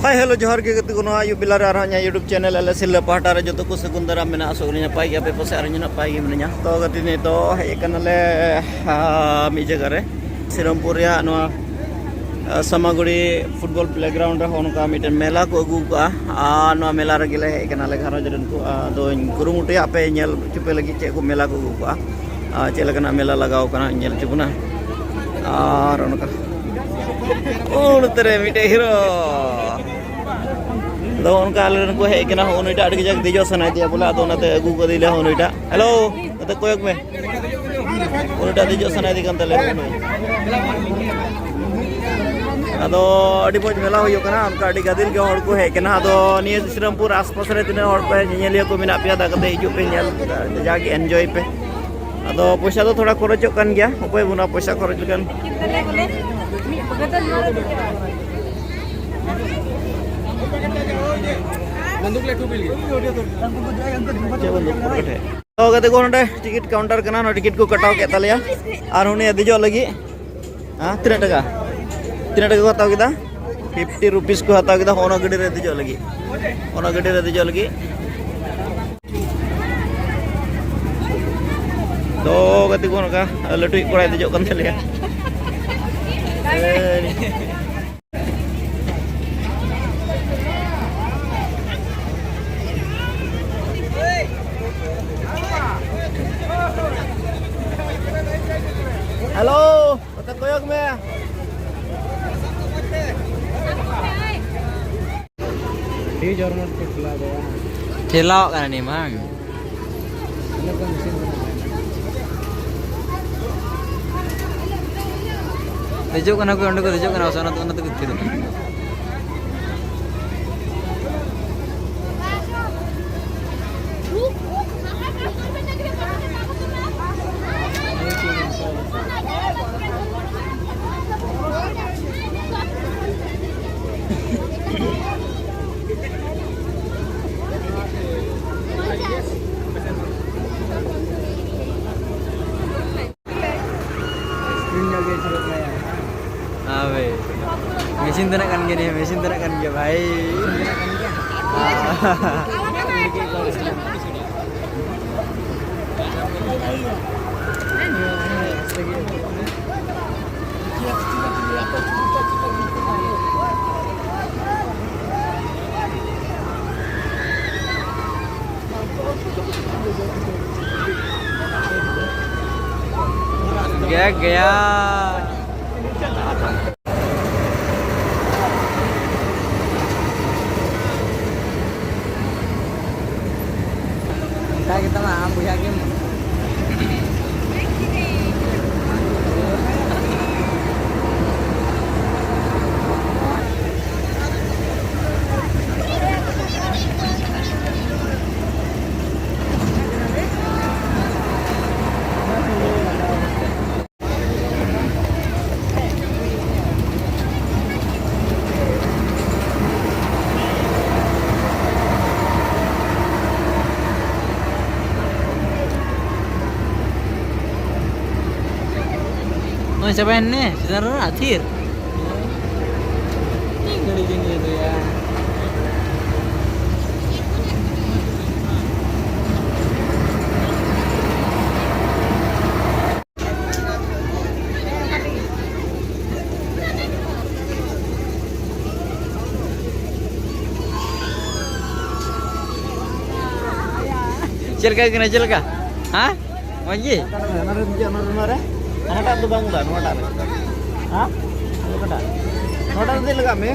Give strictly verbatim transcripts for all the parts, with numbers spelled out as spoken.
Hi hello, ᱡᱚᱦᱟᱨ ᱜᱮ ᱜᱟᱛᱮ ᱠᱚ᱾ ᱱᱚᱣᱟ ᱟᱹᱭᱩᱵ ᱵᱮᱞᱟ ᱨᱮ ᱟᱨᱦᱚᱸ ᱤᱧᱟᱹᱜ YouTube ᱪᱮᱱᱮᱞ ᱟᱞᱮ ᱥᱤᱞᱫᱟᱹ ᱯᱟᱦᱴᱟ ᱨᱮ ᱡᱚᱛᱚ ᱠᱚ ᱥᱟᱹᱜᱩᱱ ᱫᱟᱨᱟᱢ ᱢᱮᱱᱟᱜᱼᱟ᱾ ᱟᱥᱚᱜ ᱠᱟᱹᱱᱟᱹᱧ ᱱᱟᱯᱟᱭ ᱜᱮᱭᱟᱯᱮ ᱯᱟᱥᱮ ᱟᱨ ᱤᱧ ᱱᱟᱯᱟᱭ ᱜᱮ ᱢᱤᱱᱟᱹᱧᱟ᱾ ᱛᱚ ᱜᱟᱛᱮ, ᱱᱤᱛᱚᱜ ᱦᱮᱡ ᱟᱠᱟᱱᱟᱞᱮ, ᱟᱸ, ᱢᱤᱫ ᱡᱟᱭᱜᱟ ᱨᱮ, ᱥᱤᱨᱟᱢᱯᱩᱨ ᱨᱮᱭᱟᱜ ᱱᱚᱣᱟ, ᱟᱸ, ᱥᱟᱢᱟᱜᱩᱲᱤ ᱯᱷᱩᱴᱵᱚᱞ ᱯᱞᱮᱜᱨᱟᱣᱩᱱᱰ ᱨᱮ ᱦᱚᱸ ᱱᱚᱝᱠᱟ ᱢᱤᱫᱴᱮᱱ ᱢᱮᱞᱟ ᱠᱚ ᱟᱹᱜᱩ ᱟᱠᱟᱫᱼᱟ᱾ ᱟᱨ ᱱᱚᱣᱟ ᱢᱮᱞᱟ ᱨᱮᱜᱮ ᱞᱮ ᱦᱮᱡ ᱟᱠᱟᱱᱟ ᱟᱞᱮ ᱜᱷᱟᱨᱚᱸᱡᱽ ᱨᱮᱱ ᱠᱚ᱾ ᱟᱫᱚᱧ ᱠᱩᱨᱩᱢᱩᱴᱩᱭᱟ ᱟᱯᱮ ᱧᱮᱞ ᱦᱚᱪᱚ ᱯᱮ ᱞᱟᱹᱜᱤᱫ ᱪᱮᱫ ᱠᱚ ᱢᱮᱞᱟ ᱠᱚ ᱟᱹᱜᱩ ᱟᱠᱟᱫᱼᱟ᱾ ᱟᱨ ᱪᱮᱫ ᱞᱮᱠᱟᱱᱟᱜ ᱢᱮᱞᱟ ᱞᱟᱜᱟᱣ ᱠᱟᱱᱟ ᱧᱮᱞ ᱦᱚᱪᱚ ᱵᱚᱱᱟ᱾ ᱟᱨ ᱚᱱᱠᱟ ᱩᱱ ᱚᱠᱛᱮ ᱨᱮ ᱢᱤᱫᱴᱮᱡ ᱦᱤᱨᱳ᱾ ᱟᱫᱚ ᱚᱱᱠᱟ ᱟᱞᱮ ᱨᱮᱱ ᱠᱚ ᱦᱮᱡ ᱠᱟᱱᱟ, ᱦᱚᱸ ᱩᱱᱤᱴᱟᱜ ᱟᱹᱰᱤ ᱠᱟᱡᱟᱠ ᱫᱮᱡᱚᱜ ᱥᱟᱱᱟᱭᱮᱫᱮᱭᱟ ᱵᱚᱞᱮ, ᱟᱫᱚ ᱚᱱᱟᱛᱮ ᱟᱹᱜᱩ ᱠᱟᱫᱮᱭᱟᱞᱮ ᱦᱚᱸ ᱩᱱᱤᱴᱟᱜ᱾ ᱦᱮᱞᱳ, ᱱᱚᱛᱮ ᱠᱚᱭᱚᱜ ᱢᱮ, ᱩᱱᱤᱴᱟᱜ ᱫᱮᱡᱚᱜ ᱥᱟᱱᱟᱭᱮᱫᱮ ᱠᱟᱱ ᱛᱟᱞᱮᱭᱟ ᱦᱚᱸ ᱩᱱᱤ᱾ ᱟᱫᱚ ᱟᱹᱰᱤ ᱢᱚᱡᱽ ᱢᱮᱞᱟ ᱦᱩᱭᱩᱜ ᱠᱟᱱᱟ, ᱚᱱᱠᱟ ᱟᱹᱰᱤ ᱜᱟᱫᱮᱞ ᱜᱮ ᱦᱚᱲ ᱠᱚ ᱦᱮᱡ ᱠᱟᱱᱟ᱾ ᱟᱫᱚ ᱱᱤᱭᱟᱹ ᱥᱤᱨᱟᱢᱯᱩᱨ ᱟᱥᱯᱟᱥ ᱨᱮ ᱛᱤᱱᱟᱹᱜ ᱦᱚᱲ ᱯᱮ ᱧᱮᱧᱮᱞᱤᱭᱟᱹ ᱠᱚ ᱢᱮᱱᱟᱜ ᱯᱮᱭᱟ, ᱫᱟᱭᱟ ᱠᱟᱛᱮ ᱦᱤᱡᱩᱜ ᱯᱮ ᱧᱮᱞ, ᱡᱟᱜᱮ ᱮᱱᱡᱚᱭ ᱯᱮ᱾ ᱟᱫᱚ ᱯᱚᱭᱥᱟ ᱫᱚ ᱛᱷᱚᱲᱟ ᱠᱷᱚᱨᱚᱪᱚᱜ ᱠᱟᱱ ᱜᱮᱭᱟ, ᱩᱯᱟᱹᱭ ᱵᱟᱹᱱᱩᱜᱼᱟ ᱯᱚᱭᱥᱟ ᱠᱷᱚᱨᱚᱪ ᱞᱮᱠᱟᱱ᱾ ᱵᱚᱱᱫᱩᱠ ᱞᱟᱹᱴᱩ ᱵᱤᱞ ᱜᱮ᱾ ᱪᱮᱫ ᱵᱚᱱᱫᱩᱠ? ᱯᱚᱠᱮᱴ ᱨᱮ᱾ ᱛᱚ ᱜᱟᱛᱮ ᱠᱚ, ᱱᱚᱰᱮ ᱴᱤᱠᱤᱴ ᱠᱟᱣᱩᱱᱴᱟᱨ ᱠᱟᱱᱟ, ᱱᱚᱰᱮ ᱴᱤᱠᱤᱴ ᱠᱚ ᱠᱟᱴᱟᱣ ᱠᱮᱫ ᱛᱟᱞᱮᱭᱟ᱾ ᱟᱨ ᱩᱱᱤᱭᱟᱜ ᱫᱮᱡᱚᱜ ᱞᱟᱹᱜᱤᱫ, ᱦᱮᱸ, ᱛᱤᱱᱟᱹᱜ ᱴᱟᱠᱟ? ᱛᱤᱱᱟᱹᱜ ᱴᱟᱠᱟ ᱠᱚ ᱦᱟᱛᱟᱣ ᱠᱮᱫᱟ? ᱯᱷᱤᱯᱴᱤ ᱨᱩᱯᱤᱥ ᱠᱚ ᱦᱟᱛᱟᱣ ᱠᱮᱫᱟ ᱚᱱᱟ ᱜᱟᱹᱰᱤ ᱨᱮ ᱫᱮᱡᱚᱜ ᱞᱟᱹᱜᱤᱫ᱾ ᱚᱱᱟ ᱜᱟᱹᱰᱤ ᱨᱮ ᱫᱮᱡᱚᱜ ᱞᱟᱹᱜᱤᱫ᱾ ᱛᱚ ᱜᱟᱛᱮ ᱠᱚ, ᱱᱚᱝᱠᱟ ᱞᱟᱹᱴᱩᱭᱤᱡ ᱠᱚᱲᱟᱭ ᱫᱮᱡᱚᱜ ᱠᱟᱱ ᱛᱟᱞᱮᱭᱟ᱾ ᱦᱮᱞᱳ, ᱱᱚᱛᱮ ᱠᱚᱭᱚᱜ ᱢᱮ᱾ ᱟᱹᱰᱤ ᱡᱳᱨ ᱢᱚᱡᱽ ᱠᱚ ᱠᱷᱮᱞᱟ ᱫᱚ ᱵᱟᱝ? ᱠᱷᱮᱞᱟᱣᱟᱜ ᱠᱟᱱᱟ ᱱᱤᱭᱟᱹ ᱵᱟᱝ? ᱫᱮᱡᱚᱜ ᱠᱟᱱᱟ ᱠᱚ, ᱚᱸᱰᱮ ᱠᱚ ᱫᱮᱡᱚᱜ ᱠᱟᱱᱟ, ᱚᱱᱟ ᱛᱮ, ᱚᱱᱟ ᱛᱮᱠᱚ ᱛᱷᱤᱨ ᱠᱟᱱᱟ᱾ ᱦᱳᱭ᱾ ᱤᱥᱤᱱ ᱛᱮᱱᱟᱜ ᱠᱟᱱ ᱜᱮᱭᱟ ᱱᱤᱭᱟᱹ, ᱤᱥᱤᱱ ᱛᱮᱱᱟᱜ ᱠᱟᱱ ᱜᱮᱭᱟ ᱵᱷᱟᱭ᱾ गया, गया। ᱚᱱᱠᱟ ᱜᱮ ᱛᱟᱢᱟ, ᱟᱢ ᱵᱚᱭᱦᱟ ᱜᱮᱢ᱾ ᱱᱚᱜᱼᱚᱭ ᱪᱟᱵᱟᱭᱮᱱ ᱱᱮ, ᱥᱮᱛᱟᱜ ᱨᱮ ᱟᱹᱛᱷᱤᱨ᱾ ᱢᱤᱫ ᱜᱷᱟᱹᱲᱤᱡ ᱜᱮ ᱱᱤᱭᱟᱹ ᱫᱚ ᱭᱟ᱾ ᱪᱮᱫ ᱞᱮᱠᱟ ᱦᱩᱭᱩᱜ ᱠᱟᱱᱟ? ᱪᱮᱫ ᱞᱮᱠᱟ? ᱦᱮᱸ? ᱢᱚᱡᱽ ᱜᱮ? ᱚᱱᱟ ᱨᱮ ᱫᱮᱡᱚᱜ, ᱚᱱᱟ ᱨᱮ, ᱚᱱᱟ ᱨᱮ᱾ ᱦᱟᱱᱟᱴᱟᱜ ᱫᱚ ᱵᱟᱝ ᱫᱟ, ᱱᱚᱣᱟᱴᱟᱜ ᱨᱮ᱾ ᱦᱮᱸ? ᱚᱠᱟᱴᱟᱜ? ᱱᱚᱣᱟᱴᱟᱜ ᱨᱮ ᱫᱮᱡ ᱞᱟᱜᱟᱜ ᱢᱮ᱾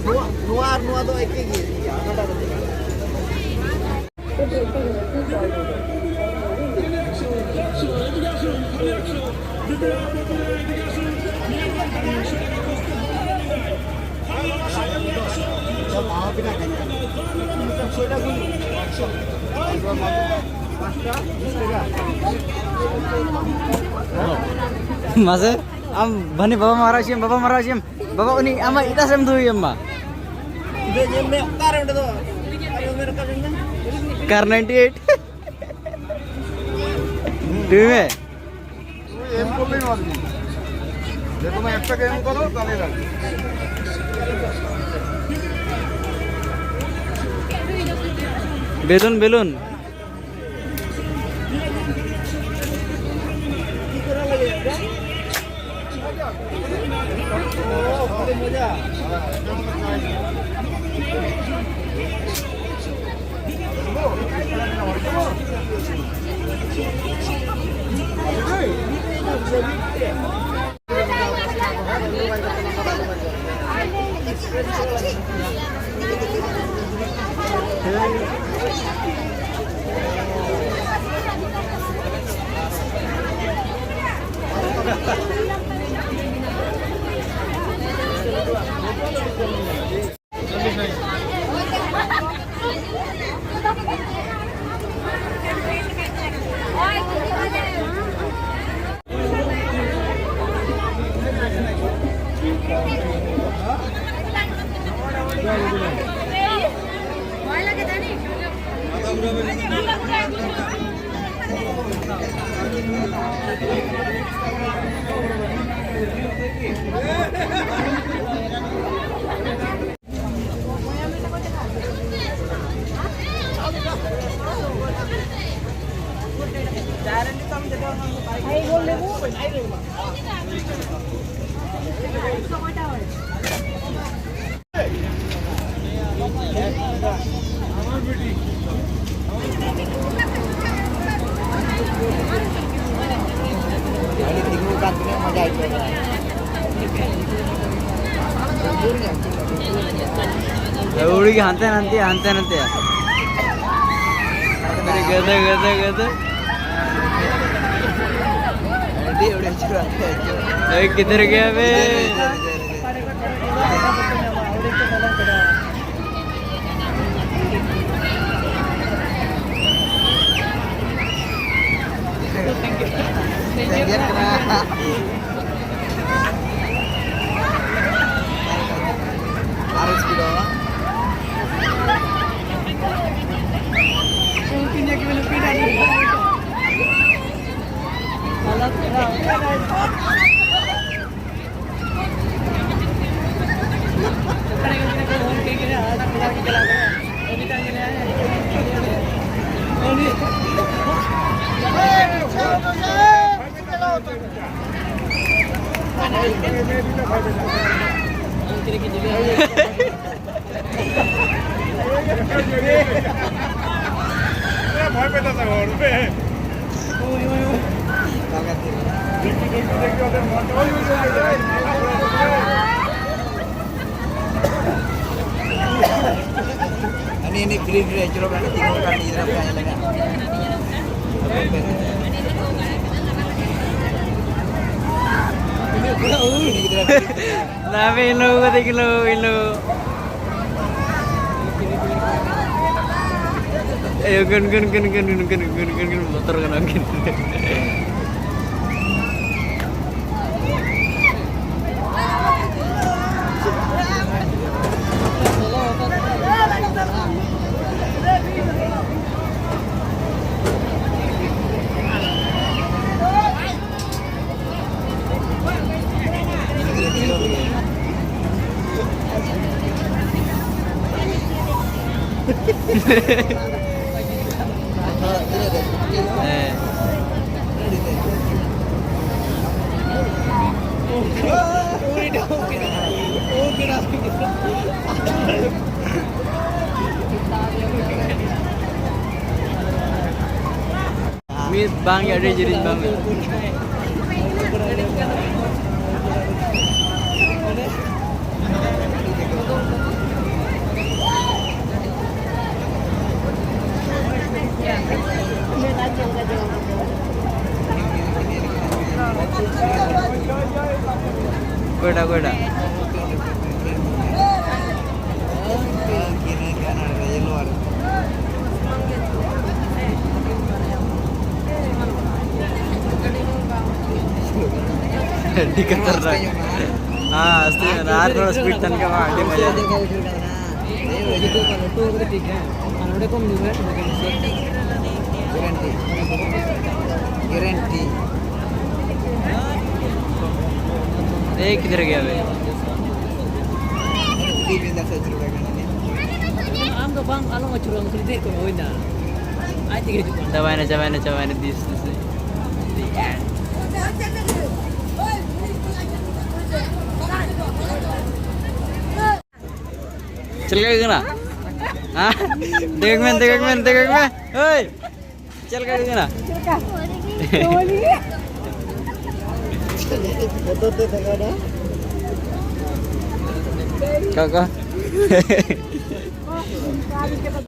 ᱱᱚᱣᱟ, ᱱᱚᱣᱟ ᱟᱨ ᱱᱚᱣᱟ ᱫᱚ ᱮᱠᱤ ᱜᱮ ᱤᱭᱟᱹ, ᱦᱟᱱᱟᱴᱟᱜ ᱨᱮ ᱫᱮᱡ ᱞᱟᱜᱟᱜ ᱢᱮ᱾ ᱢᱟᱥᱮ, ᱟᱢ ᱵᱷᱟᱹᱱᱤ ᱵᱟᱵᱟ ᱢᱟᱨᱟᱣ ᱪᱮᱢ, ᱵᱟᱵᱟ ᱢᱟᱨᱟᱣ ᱪᱮᱢ, ᱵᱟᱵᱟ ᱩᱱᱤ ᱟᱢᱟᱜ ᱮᱴᱟᱜ ᱥᱮᱫ ᱮᱢ ᱫᱩᱭ ᱮᱢ ᱢᱟ᱾ ᱤᱧ ᱫᱚ ᱧᱮᱞ ᱢᱮ, ᱚᱠᱟᱨᱮ ᱚᱸᱰᱮ ᱫᱚ? ᱟᱨ ᱩᱢᱮᱨ ᱚᱠᱟ ᱨᱮ ᱢᱮᱱᱟᱜᱼᱟ? ᱠᱟᱨ ᱱᱟᱭᱤᱱᱴᱤ ᱮᱭᱤᱴ᱾ ᱴᱩᱭ ᱢᱮ᱾ ᱮᱢ ᱠᱚᱯᱤ ᱱᱚᱣᱟ ᱫᱚ᱾ যে কোনো একটা গেম করো, তাহলে রাখো। Balloon, balloon. ᱟᱹᱣᱲᱤ ᱜᱮ ᱦᱟᱱᱛᱮ ᱱᱟᱱᱛᱮ, ᱦᱟᱱᱛᱮ ᱱᱟᱱᱛᱮ᱾ ᱜᱟᱫᱟ, ᱜᱟᱫᱟ, ᱜᱟᱫᱟ᱾ ᱟᱹᱰᱤ ᱟᱹᱣᱲᱤ ᱦᱤᱡᱩᱜᱼᱟ᱾ ᱮᱭ, ᱠᱤᱫᱷᱟᱨ ᱜᱟᱭᱟ ᱵᱮ? ᱟᱨ ᱥᱯᱤᱰᱚᱜᱼᱟ᱾ ᱵᱷᱚᱭ ᱯᱮ ᱛᱟᱥᱟ ᱦᱚᱲ ᱯᱮ᱾ ᱟᱹᱱᱤ, ᱟᱹᱱᱤ free free ᱪᱚᱞᱚ ᱵᱟᱝ, ᱛᱤᱸᱜᱩ ᱠᱟᱱ ᱜᱤᱫᱽᱨᱟᱹ ᱯᱮ ᱧᱮᱞ ᱞᱮᱱᱟ᱾ ᱜᱤᱫᱽᱨᱟᱹ free free᱾ ᱱᱟᱢᱮ ᱤᱞᱩ ᱠᱟᱛᱮ ᱠᱤᱞᱩ ᱤᱞᱩ᱾ ᱮ, ᱜᱩᱱ, ᱜᱩᱱ, ᱜᱩᱱ, ᱵᱚᱛᱚᱨ ᱠᱟᱱᱟ ᱩᱱᱠᱤᱱ᱾ ᱦᱮᱸ᱾ ᱢᱤᱫ ᱵᱟᱝ ᱜᱮ, ᱟᱹᱰᱤ ᱡᱤᱞᱤᱧ ᱵᱟᱝ ᱜᱮ᱾ ᱚᱠᱚᱭᱴᱟᱜ, ᱚᱠᱚᱭᱴᱟᱜ? ᱟᱹᱰᱤ ᱠᱷᱟᱛᱟᱨᱱᱟᱠ᱾ ᱦᱮᱸ, ᱟᱥᱛᱮ ᱧᱚᱜ ᱢᱮ᱾ ᱟᱨ ᱛᱷᱚᱲᱟ speed ᱛᱟᱦᱮᱱ ᱠᱷᱟᱱ ᱢᱟ ᱟᱹᱰᱤ ᱢᱚᱡᱟ᱾ Guarantee, guarantee. ᱮᱭ, ᱠᱤᱫᱷᱟᱨ ᱜᱟᱭᱟ ᱵᱷᱟᱭ? ᱟᱢ ᱫᱚ ᱵᱟᱝ, ᱟᱞᱚᱢ ᱟᱹᱪᱩᱨᱚᱜᱼᱟ, ᱩᱱᱠᱩ ᱫᱚ ᱫᱮᱡ ᱠᱚ ᱦᱩᱭᱱᱟ᱾ ᱟᱡ ᱛᱮᱜᱮ ᱦᱤᱡᱩᱜ ᱠᱟᱱᱟ᱾ ᱪᱟᱵᱟᱭᱱᱟ, ᱪᱟᱵᱟᱭᱱᱟ, ᱪᱟᱵᱟᱭᱱᱟ, this, this. The end. ᱪᱮᱫ ᱞᱮᱠᱟ ᱟᱹᱭᱠᱟᱹᱜ ᱠᱟᱱᱟ? ᱦᱮᱸ? ᱫᱮᱠᱷ ᱢᱮ, ᱫᱮᱠᱷ ᱢᱮ, ᱫᱮᱠᱷ ᱢᱮ᱾ ᱦᱳᱭ᱾ ᱪᱮᱫ ᱞᱮᱠᱟ ᱟᱹᱭᱠᱟᱹᱜ ᱠᱟᱱᱟ? ᱠᱟᱠᱟ᱾